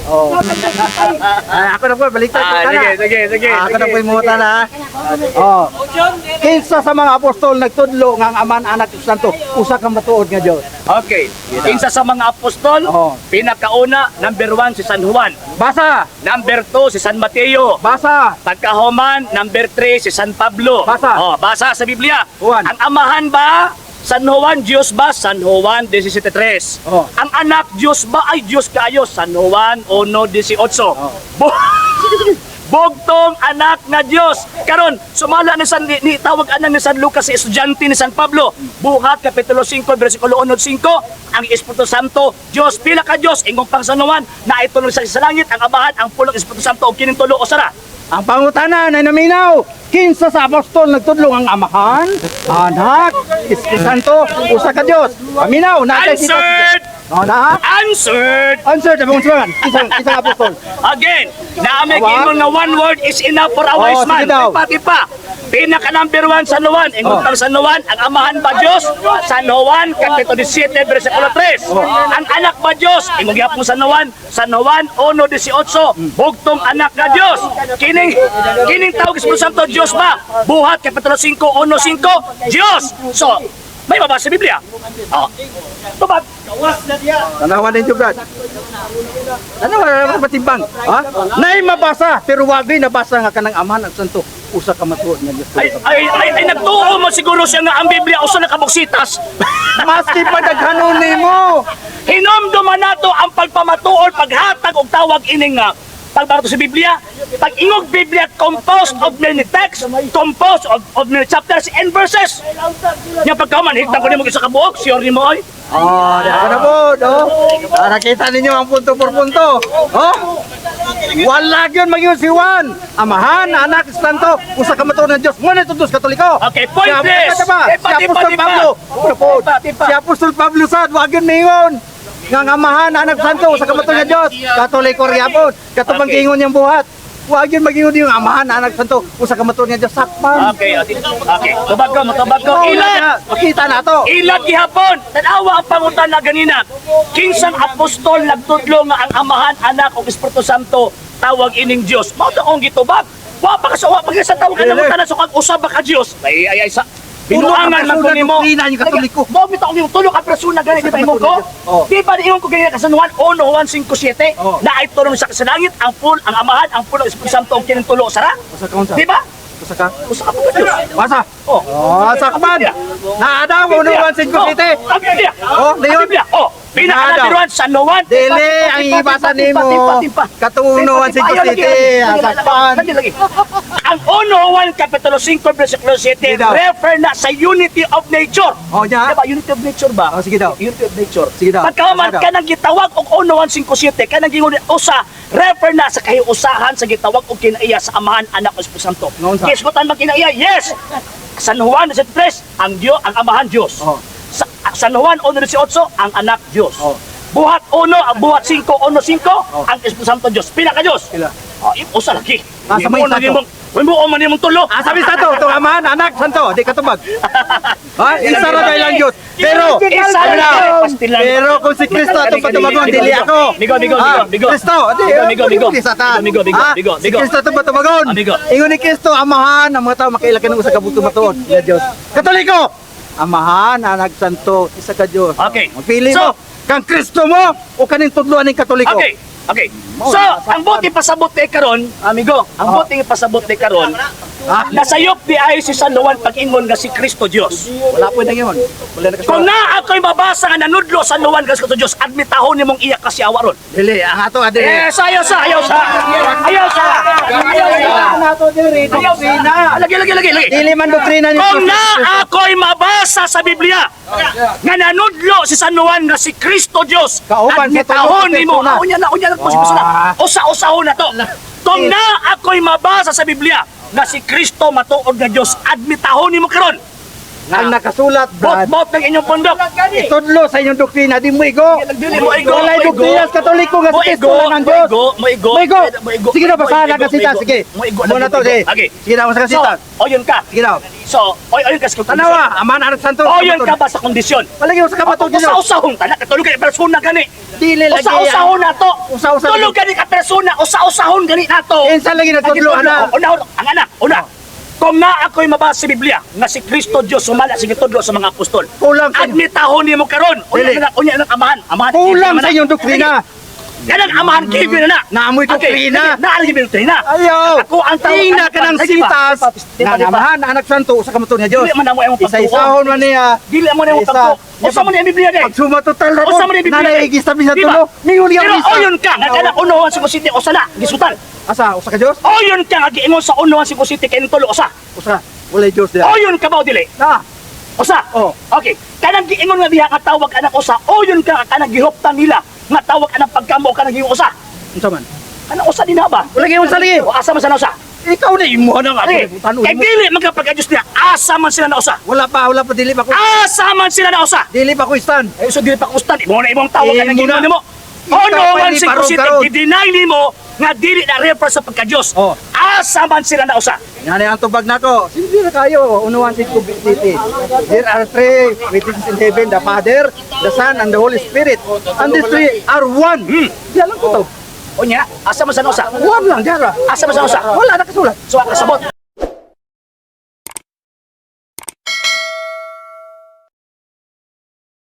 Oh. Ay, ako na po, baliktad ko Ah, ka na. sige, sige, sige. Ah, ako na sige, po yung muta na. Oh. Kinsa sa mga apostol nagtudlo nga ang Aman, Anak, ug Santo, usa ka matuod nga Dios? Okay. Kinsa sa mga apostol, Oo. pinakauna, number 1 si San Juan. Basa, Number 2 si San Mateo. basa. Pagkahuman, number 3 si San Pablo. Basa. Oh, basa sa Biblia. Juan. Ang amahan ba? San Juan, Diyos ba? San Juan 17.3. Oh. Ang anak, Diyos ba? Ay, Diyos kaayo. San Juan 1.18. Oh. Bugtong anak nga Dios. Karon, sumala ni San ni tawag anak ni San Lucas sa estudyante ni San Pablo. Buhat kapitulo 5 bersikulo 1 5, ang Espiritu Santo, Dios pila ka Dios ingong pang San Juan na itulong sa langit ang Amahan, ang Pulong Espiritu Santo ug kining tulo usara. Ang pangutana na naminaw, kinsa sa apostol nagtudlo ang Amahan, Anak, Espiritu Santo, usa ka Dios? Paminaw, na Answered! Oh, na? Answered! Answered, abong suman. Isang apostol. Again, naamig Awa. ingon nga one word is enough for a Oh, wise man. sige daw. Tipa, tipa. Pinaka number 1 San Juan, ingon Oh. pang San Juan, ang amahan ba Diyos? San Juan, Kapitulo 17, versikulo 3. Oh. Ang anak ba Diyos? Ingon gyapon San Juan, San Juan 1:18, bugtong anak nga Diyos. Kining tawag Espiritu Santo Diyos ba? Buhat Kapitulo 5, 1:5, Diyos. So, may mabasa sa Biblia. Oh. Tubag. Tanawan ninyo, Brad. Tanawan na matimbang. Ha? Nay mabasa, pero wagi nabasa nga kanang Amahan at Santo, usa ka matuod nga Dios. Ay, ay, ay, ay, nagtuo mo siguro siya nga ang Biblia usa na kabuksitas. Maski pa daghanon nimo. Hinomduman nato ang pagpamatuod, paghatag og tawag ining nga pagbarato sa Biblia. Pag ingog Biblia composed of many texts, composed of many chapters and verses. Nya pagkaman hitang ko nimo isa ka buok, sure nimo oy. Oh, di ako na po, no? Ah, nakita ninyo ang punto por punto. Oh? Wala gyud magyud si Juan. Amahan, Anak, Santo, usa ka matuod nga Dios. Mo na Diyos Katoliko. Okay, point Si is, Diba, tipa, si tipa, Apostol tipa. Pablo. Ano po? Tipa, tipa. Si Apostol Pablo sad wa gyud mingon nga ang Amahan, Anak, Santo, usa ka matuod nga Dios. Katoliko ra gyapon. Katong Okay. okay. niyang buhat. Wa gyud magingon yung Amahan, Anak, Santo, usa ka matuod nga Dios. Sakpan. Okay, okay. Okay, tubag ko, matubag ko. Oh, Ilan? na, makita na to. Ilag gihapon. Tanawa ang pangutan na ganina. Kinsang apostol nagtudlo nga ang Amahan, Anak ug Espiritu Santo tawag ining Dios. Mao to akong gitubag. Wa pa ka sa wa pa ka sa tawag Dili. ang tanan sa kag usab ba ka Dios. Ay ay ay sa Tulo ka binuangan man ko persona, nimo. doktrina yung Katoliko. Mao bitaw akong tulo ka persona gani di ba ingon ko? Oh. Di ba ingon ko ganina ka San Juan 1:157 Oh. na ay tulong sa langit ang pul ang Amahan, ang Pulong Espiritu Santo ug kining tulo sara. Usa ka unsa? Di ba? Usa ka? Usa ka pa Dios. Basa. Oh. Oh, sakpan. Naadaw, uno, one, singko, site. Ang Biblia. Oh, Ang Leon. Biblia. Oh, pinaka Naadaw. number 1 San Juan. Dili, ang ibasa nimo. Katong uno, one, singko, site. Ah, sakpan. Lagi, lagi. Ang 1 Kapitulo 5 versikulo 7 Sige daw. refer na sa unity of nature. Oh, nya. Diba, unity of nature ba? Oh, sige daw. Unity of nature. Sige daw. Pagkaman Sige daw. kanang gitawag og 1:157 kanang gingon usa refer na sa kahiusahan sa gitawag og kinaiya sa Amahan, Anak ug Espiritu Santo. Nga unsa? Kisgutan man kinaiya? Yes. San Juan 13, ang Dios, ang Amahan Dios. Oh. Sa San Juan 1:18, ang Anak Dios. Oh. Buhat 1, ang buhat 5, 1:5, Oh. ang Espiritu Santo Dios. Pila ka Dios? Pila? Oh, usa lagi. Ah, sa may Mo na santo. nimong, mo man nimong tulo. Ah, sabi sa to, itong Amahan, Anak, Santo, di katubag. Ha? Isa ra dahil ang Diyos. Pero, Isa Wala. lang, pastilan. Pero kung si Kristo atong patubagon, dili ako. Migo, migo, Ah, migo, migo. Kristo, di, Migo, migo, migo. di satan. Migo, migo, Ah, migo, si migo. Kristo atong patubagon. Ah, migo. Ingon ni Kristo, Amahan, ang mga tao makaila kanang usa ka bugtong matuod nga Diyos. Katoliko, Amahan, Anak, Santo, isa ka Diyos. Okay. Magpili So- mo, kang Kristo mo o kaning tudloan ning Katoliko. Okay. Okay. Mao So, na, ang buti pasabot ni karon, amigo, ang Oh. buti pasabot ni karon, Ah, nasayop di ay si San Juan pag-ingon nga si Kristo Dios. wala po nang yun. Wala na Kung na ako'y mabasa nga nanudlo San Juan nga si Kristo Dios, admitahon nimong iya kasi awa ron. Dili, ang ato adili. Eh, sayaw sa, ayaw sa. Ayaw sa. Ayaw sa. Ang ato diri Ayaw sa. doktrina. Lagi, lagi, lagi, lagi. Dili man doktrina ni Kung na ako'y mabasa sa Biblia nga nanudlo si San Juan nga si Kristo Dios, Kauban sa admitahon tulo ka nimo. persona. Unya na, unya na po si persona. Ah. Usa-usahon na to. Kung na ako'y mabasa sa Biblia nga si Kristo matuod nga Dios, admitahon nimo karon. Ang nakasulat, Brad. Bot-bot ng inyong pundok. Itudlo sa inyong doktrina, di mo igo. Dili mo igo. Walay mo igo. doktrina sa Katoliko nga si Mo Kristo igo, lang ang mo Diyos. igo, mo igo, Mo igo. mo igo. Sige na, mo basahan igo, ang kasita. mo igo. Sige. Mo igo, Muna to, mo igo. sige. Okay. Sige na, sa So, kasita. o yun ka. Sige daw. So, oy oy kas Tanawa, Amahan, Anak, Santo. Oyon ka ba sa kondisyon? Palagi usa ka matuod Dios. Usa-usahon ta na katulog kay persona gani. Dili lagi. Usa-usahon nato. Usa-usa. Tulog gani ka persona, usa-usahon gani nato. Kinsa lagi nagtudlo ana? Una, una, ang anak, una. Kung na ako'y mabasa sa Biblia nga si Kristo Dios sumala sa gitudlo sa mga apostol. Kulang sa inyo. Admitahon nimo karon. Unya Dili. na unya na amahan, amahan. Kulang Kevin sa na. inyong doktrina. Kanang amahan Kevin na na. Naamoy Okay, doktrina. sige, naa lagi doktrina. Ayaw. Ako ang tawag. Ina ka ng Sige ba? sitas. Di ba, Nga di ba? Amahan, Anak, Santo, usa ka matuod nga Dios. Dili man na mo imong pagtuo. Isa-isahon man niya. Dili mo na imong Isa. pagtuo. Usa man ni ang Biblia day. Pag sumatotal ra Usa man ni Biblia. Nanay gistabi sa Di ba? tulo. Mingon niya Pero misa. oyon ka nga kanang unohan sa City usa na gisutan. Asa usa ka Dios? Oyon ka nga giingon sa unohan sa City kay tulo usa. Usa. Walay Dios diha. Oyon ka ba o dili? Na. Usa. Oh. Okay. Kanang giingon nga diha nga tawag anak usa, oyon ka nga kanang gihuptan nila nga tawag anang pagkamo kanang giingon usa. Unsa man? Kanang usa din na ba? Wala gyud unsa lagi. O asa man sa usa? Ikaw na imo na nga. Okay. Tanong Kay mo. dili man ka pagka-Diyos niya, asa man sila na usa. Wala pa dili pa ko. Asa man sila na usa. Dili pa ko stand. Eh, so dili pa kustan, imo na imong tawag Imo kanang giingon na. nimo. Ikaw Ono pa man ni si parong City, karon. gideny nimo nga dili na refer sa pagka-Diyos. Oh. Asa man sila na usa. Nga ang tubag nako. Simple na kayo. Unuhan sa City. There are three witnesses in heaven, the Father, the Son, and the Holy Spirit. And these three are one. Di alam ko to. Unya, asa man sa usa? One lang, dara. Asa man sa usa? Wala nakasulat. So, kasabot.